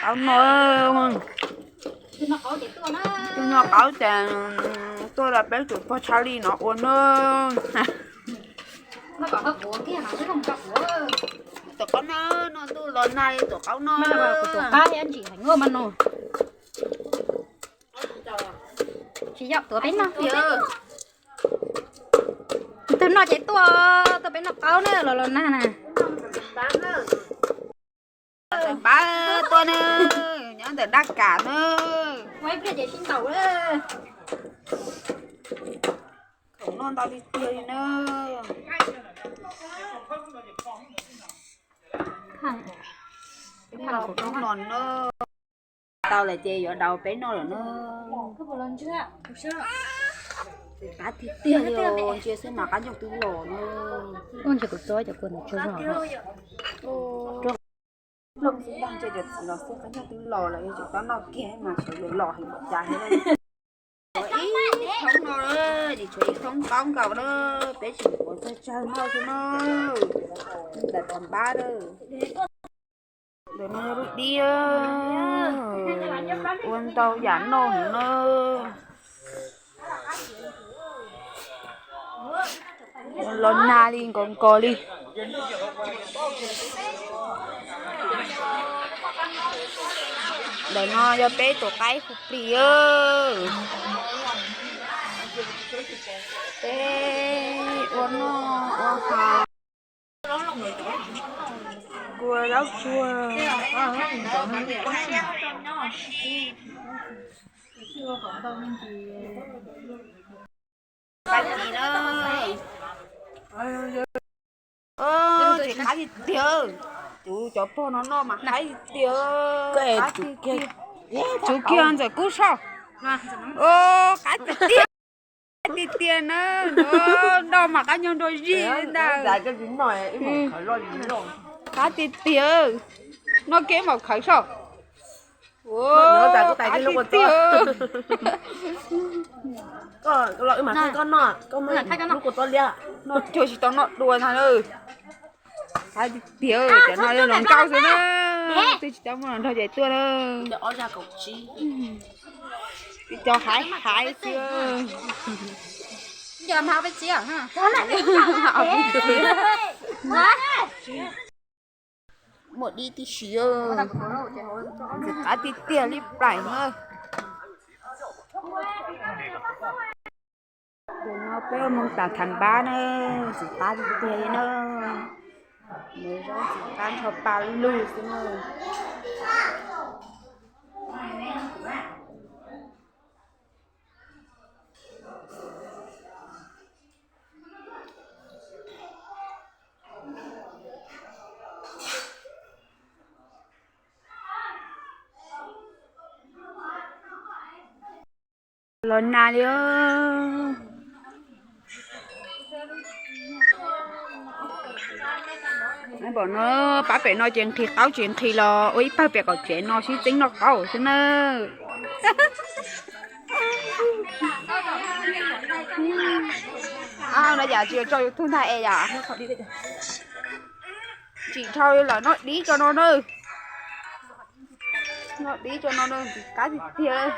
Qaub no, tus no qaub ces tuaj los peb tsum pog tshab li no ua na. Tus qaub no, no ntuj los nag li tus qaub no. Tus qaub ntsim heev mas no. Tsis yog tuav peb noj. Tus no ces tuaj, tuaj peb noj qaub na los los nag na. Ntawm npab tuaj na, nyob ntawm dab kam na. Ua ib pliag ces sib ntaus. Khoom noj ntau tiag tiag li na. Peb noj khoom no na. Tau lawm ces yuav daus peb noj lawm na. Qab tiag tiag li, ntsia xwb mas qab ncaug twb los na. Plooj xwb ntag, ntsia cov txiv los xwb qab ncaug twb los lawm, yog tseem tab noj kiag mas sawv daws los heev npaum cas thiab. Tshuav ib thoob no, tsis tshuav ib thoob qaub nkaus na, peb tseem tuav tsawg tsawg noj xwb na. Ntawm tom npab na. Ntawm no yog lub dib, ua ntau yam noj heev na. Los nag li nkaus nkaus li. Ntawm no yog peb tus qaib hu plig. Peb ua noj ua haus, kua zaub tsuag. Paj txiv na. Tsis qab tiag tiag. Tus cov pog no noj mas qab tiag tiag. Tsuv kiag ntxawm kub soj. Qab tiag tiag. Qab tiag tiag na. Noj mas qab ncaug nrog zig li ntag. Qab tiag tiag. Noj kiag maum khawv soj. Qab tiag tiag. Noj cuag tsis tau noj dua ntag na. Qab tiag tiag, cov no yog los nkauj xwb na. Twb tsis tau muaj los nrog ces tuaj na. Cov haiv haiv xwb. Muaj dib tib si, ntxim qab tiag tiag li plaim na. Tus no peb ua moog tas thav npab na, ntxim qab tiag tiag li na. Nws zaub ntxim qab nrho pa lug xwb na. Los nag li. Pom no pab pem no ces nqhis qaub tsis nqhis los ua ib pawg pem qaum tsev no sib txeeb noj qaub xwb na. No yam tsis tso YouTube ntag es yam. Tsis dhau lawm, noj dib tso no na. Noj dib tso no na, ntxim qab tiag tiag.